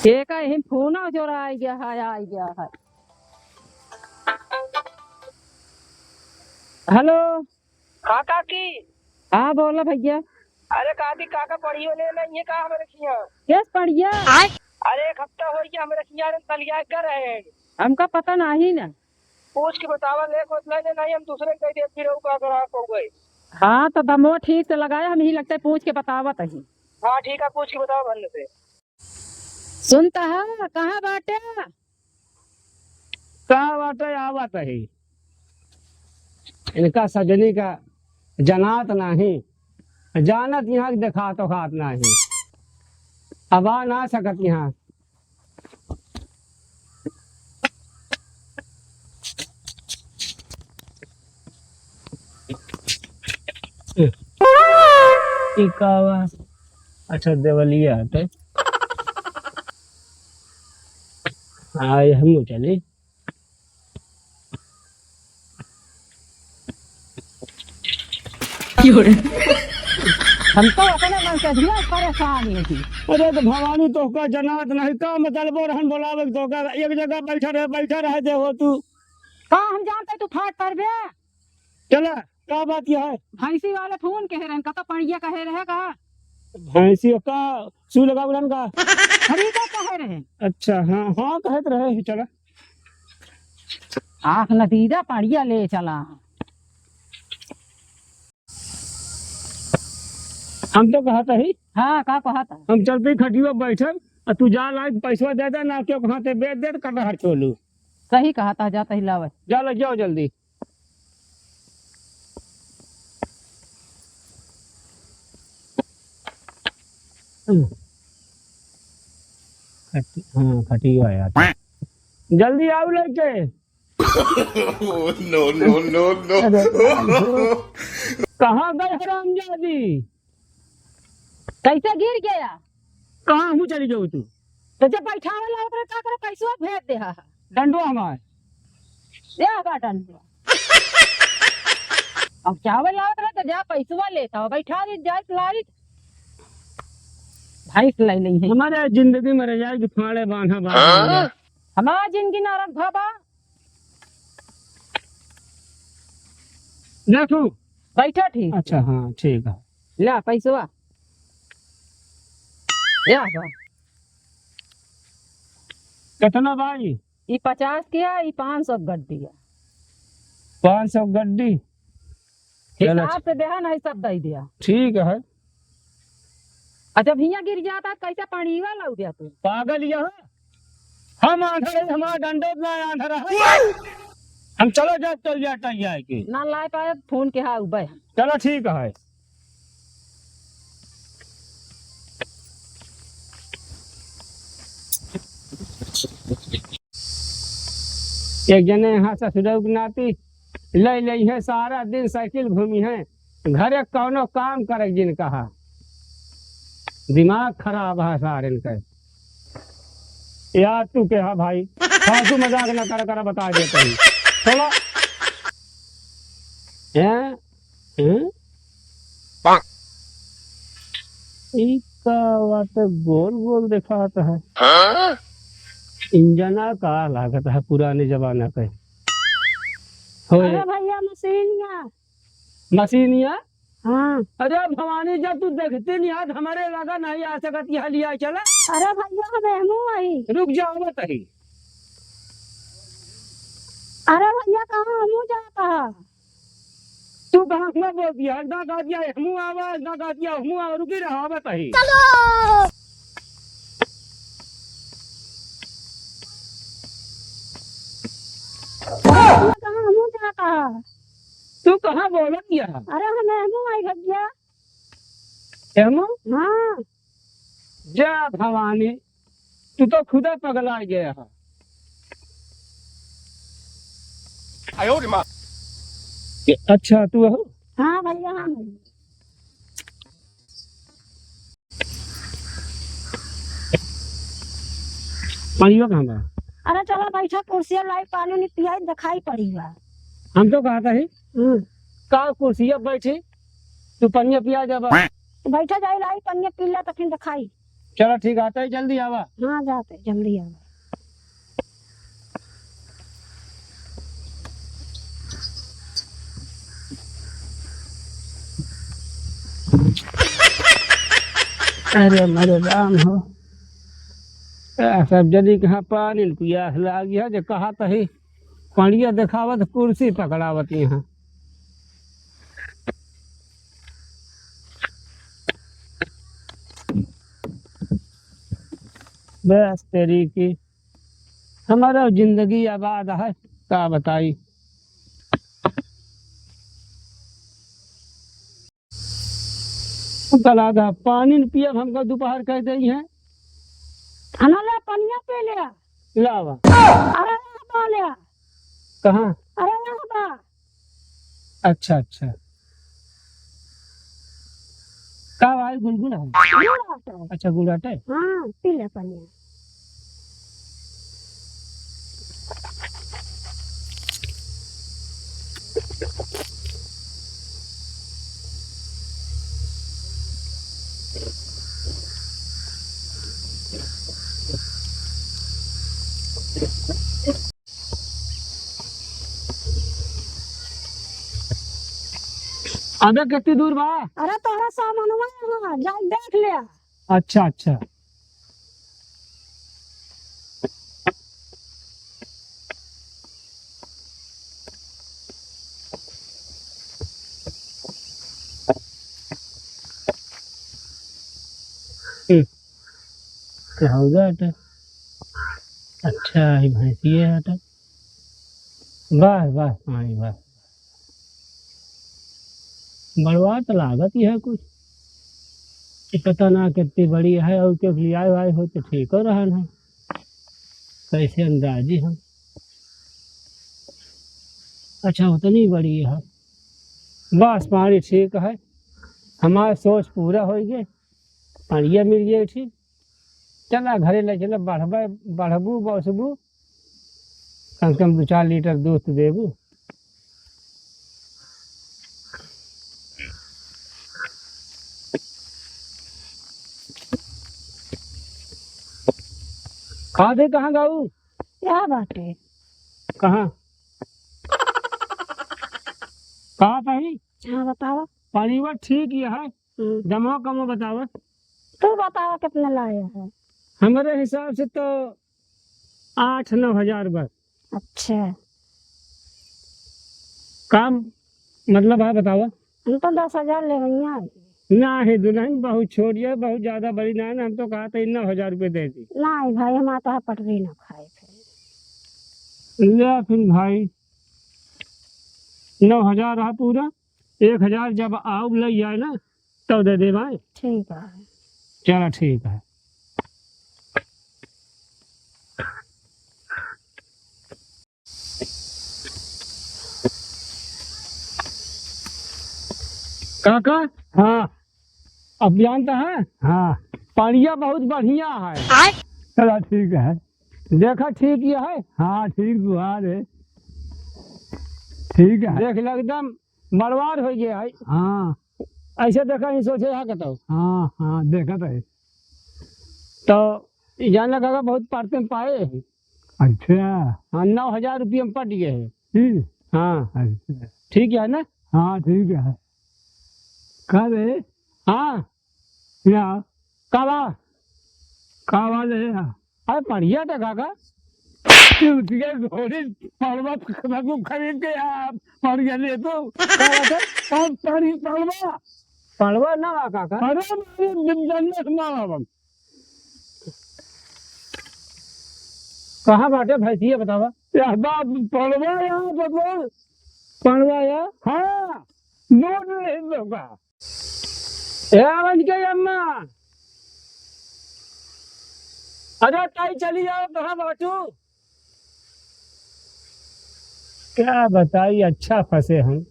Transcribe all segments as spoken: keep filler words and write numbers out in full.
के का यही फोन चोरा आ गया है, आ गया है। हेलो। हाँ काकी। हाँ बोला भैया। अरे काकी, काका पढ़ियो ले नहीं है का हमरे खिया? केस पढ़िया? अरे एक हफ्ता हो गया हमरे खिया रे तलिया कर रहे हैं। हमका पता नहीं ना। पूछ के बतावा, ले खोज नहीं, नहीं हम दूसरे कह दे, फिर वो का ग्राहक हो गए। हाँ तो दमो ठीक से लगाए, हम ही लगता है पूछ के बतावत ही। हाँ ठीक है, पूछ के बतावा भन्न से। सुनता है, कहाँ बाटे? कहाँ बाटे, आवत ही। इनका सजनी का जनात नाही, जानत यहाँ के देखात ओखात नाही। अब आ ना सकत यहाँ। ई का बा? अच्छा, देवलिया हटे। हाँ, ये हम चली। हम तो अपने मन से भी परेशान ही थी। अरे तो भवानी, तोहका जनात नहीं का, मतलब रहन बोलावे के तोहका, एक जगह बैठा रहे, बैठा रहे दे हो तू। का हम जानते तू फाट पर बे? चला, का बात यह है? भैंसी वाले फोन कहे रहन का, तो पड़िया कहे रहे का? भैंसी का सुई लगा उड़न का? खरीदा कहे रहे। अच्छा, हाँ, हाँ, कहत रहे ही, चला। आँख नतीजा पड़िया ले चला। हम तो कहत ही। हाँ, का कहत है? हम चलते खटिया बैठब, आ तू जा लाइक पैसवा दे दे, ना क्यों कहाँ ते बेच दे, तो कटहर छोलू। सही कहत है, जाता ही लावे। जा ले जाओ जल्दी। खटी-, हाँ, खटिया यार। जल्दी आओ लड़के। No, no, no, no। अरे, कहाँ गए हरामजादी? कैसे गिर गया? कहाँ हूँ चली जाऊ तू? तो जब बैठावे लावत रहे, का करे, पैसवा भेज दे हा। डंडो हमार। या बा डंडो। अब चावल लावत रहे, तो जा पैसवा लेता हो, बैठा दे, जाए लाइत। भैंस ले ली है। हमारे जिंदगी में रजाई के फाड़े बांधा बांधा हाँ? हमार जिंदगी नरक भवा। देखू। बैठा ठीक। अच्छा, हाँ, ठीक है। ला, पैसवा। या बा। कितना भाई? ई पचास किया, ई पाँच सौ गड्डी है। पाँच सौ गड्डी? चलो, हिसाब से देहा, नहीं सब दे दिया। ठीक है। अच्छा, हियाँ गिर जाता, कैसे पानी वाला हो गया तू? पागल यहाँ। हम आंधर है, हमारा डंडो ना आंधर है। हम चलो जा, चल जा, टल जाए के। ना लाए पाए, फोन के हाँ उबे हम। चलो ठीक है। एक जने यहाँ ससुरऊ के नाती ले ले है, सारा दिन साइकिल घूमी है, घरे कौनो काम करे जिन कहा, दिमाग खराब है सारे इनके। यार तू के हा भाई, फालतू मजाक ना कर, कर बता देते ही। थोड़ा हैं? हैं? ई का बात गोल गोल देखात है? हाँ? इंजना का लागत है पुराने जमाना के। होए। अरे भैया मशीनिया। मशीनिया? हाँ। अरे भवानी, जब तू देखते नहीं आज हमारे लगा नहीं आ सकत, यहाँ लिया चला। अरे भैया, हम एहमू आई। रुक जाओ, मत आई। अरे भैया, कहाँ हमू जाता है? तू कहाँ हुआ बोल दिया? एक दाँत आ दिया, एहमू आवा, एक दाँत आ दिया, एहमू आवा, रुकी रहा, मत आई। चलो। भैया, कहाँ हमू जाता है? तू कहाँ बोलत यह? अरे हम एहमू आई भैया। एहमू? हाँ। जा भवानी, तू तो खुदा पगला गया है। आयो रे माँ। अच्छा, तू हो? हाँ भैया, हाँ भैया। पनिया कहाँ बा? अरे चला बैठा, कुर्सिया लाई, पानी उनी पियाई, देखाई पड़ी बा। हम तो कहत ही, हम्म। का कुर्सिया बैठी, तू पनिया पिया जाबा। बैठा जाई, लाई पनिया पी ला, तो फिर देखाई। चला ठीक, आते ही जल्दी आवा। हाँ, जाते जल्दी आवा। अरे मरे राम हो, ए, सब जनी कहाँ पानी न पियास लागी है, जे कहा तही पड़िया देखावत कुर्सी पकड़ावत यहाँ। बस तेरी की, हमारा जिंदगी आबाद है, का बताई। चला दा, पानी न पियब, हमका दोपहर कह दई है। खाना ले, पनिया पी ले। लावा। अरे यहाँ बा ले। कहाँ? अरे यहाँ बा। अच्छा, अच्छा। का भाई, गुनगुन है? गुड़ आटा है। अच्छा, गुड़ आटा है? हाँ, पी ले पनिया। अबे कितनी दूर बा? अरे तोहरा सामनवा है, जाके देख ले। अच्छा, अच्छा। हम्म। क्या हो गया बेटा? अच्छा, ये भैंसिए है बेटा। वाह, वाह, माई, वाह। बड़वा तो लागत ही है कुछ। ये पता ना कितनी बड़ी है और क्यों लियाए वाए हो तो ठीक हो रहन है। कैसे अंदाजी हम। अच्छा, उतनी बड़ी है। बस, पानी ठीक है। हमार सोच पूरा होइ गए। पड़िया मिल गए ठीक। चला घरे ले चला, बढ़बे, बढ़बू, बसबू। कम से कम दो चार लीटर दूध तो देबू। कहाँ थे, कहाँ गाऊ? क्या बात है? कहाँ? कहाँ कहीं? हाँ, बतावा। पानी वा ठीक ही है। हम्म। दमवा कमवा बतावा। तू बतावा कितना लाया है? हमारे हिसाब से तो आठ नौ हजार बस। अच्छा। काम मतलब है बतावा। हम तो दस हजार लेवइया है। ना है दुल्हन, बहुत छोटी है, बहुत ज्यादा बड़ी ना है ना, हम तो कहा था नौ हजार रुपये दे दी। नहीं भाई, हमारा तो पटरी ना खाए थे। ले फिर भाई, नौ हजार रहा पूरा, एक हजार जब आउब लग जाए ना, तब दे दे भाई। ठीक है। चला ठीक है। काका, हाँ। अब जानता है? हाँ। पड़िया बहुत बढ़िया है। आय। चला ठीक है। देखा ठीक ही है। हाँ, ठीक दुआर है। ठीक है। देख ले एकदम बर्बाद हो गया है। हाँ। ऐसे देखा नहीं सोचे है कतौ। हाँ, हाँ, देखत है। तो ई जान लगा बहुत पार्टी में पाए है। अच्छा। हाँ, नौ हजार रुपये में पट गए है। हम्म। हाँ। अच्छा। ठीक है ना? हाँ, ठीक है। का रे? हाँ। या। का बा? का बा ले या? अरे पड़िया तो काका। तू उसके घोड़ी पड़वा खरीद के आ, पड़िया ले तो। का बात है? कौन पड़ी पड़वा? पड़वा ना बा काका। अरे, अरे, जन्नत ना बा। कहाँ बाटे भैंसिया बतावा? या बा पड़वा या बबुआ। पड़वा या? हाँ, नोट नहीं होगा। ए, आवाज के अम्मा। अरे ताई चली जाओ, कहाँ बाटू? क्या बताई, अच्छा फंसे हम।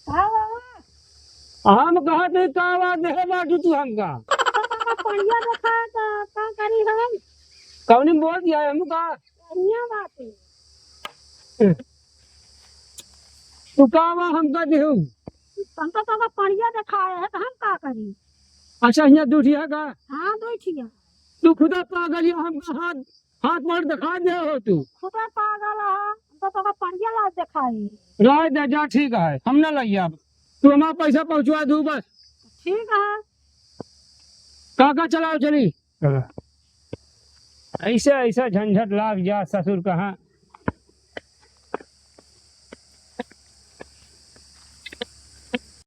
हाँ बाबा। हम कहा थे का आवाज देहे बाटू तू हमका? तो बाबा पड़िया देखा तो का करी हम? कौनी बोल दिया है हमका? बढ़िया बात है। तू का बा हमका देहू? हमका तो का पड़िया देखाए है, तो हम का करी? अच्छा, हियाँ दू ठिया का? हाँ, दू ठिया। तू खुदा पागल या, हमका हाथ, हाथ मार दिखा दे हो तू। खुदा पागल है, हम तो तोका पढ़िया लाज दिखाई। लाज दे जा, ठीक है, हम ना लइया। तू हमार पैसा पहुँचवा दू बस। ठीक है। काका चलाओ चली। चला। ऐसे, ऐसा झंझट लाग जा ससुर कहाँ।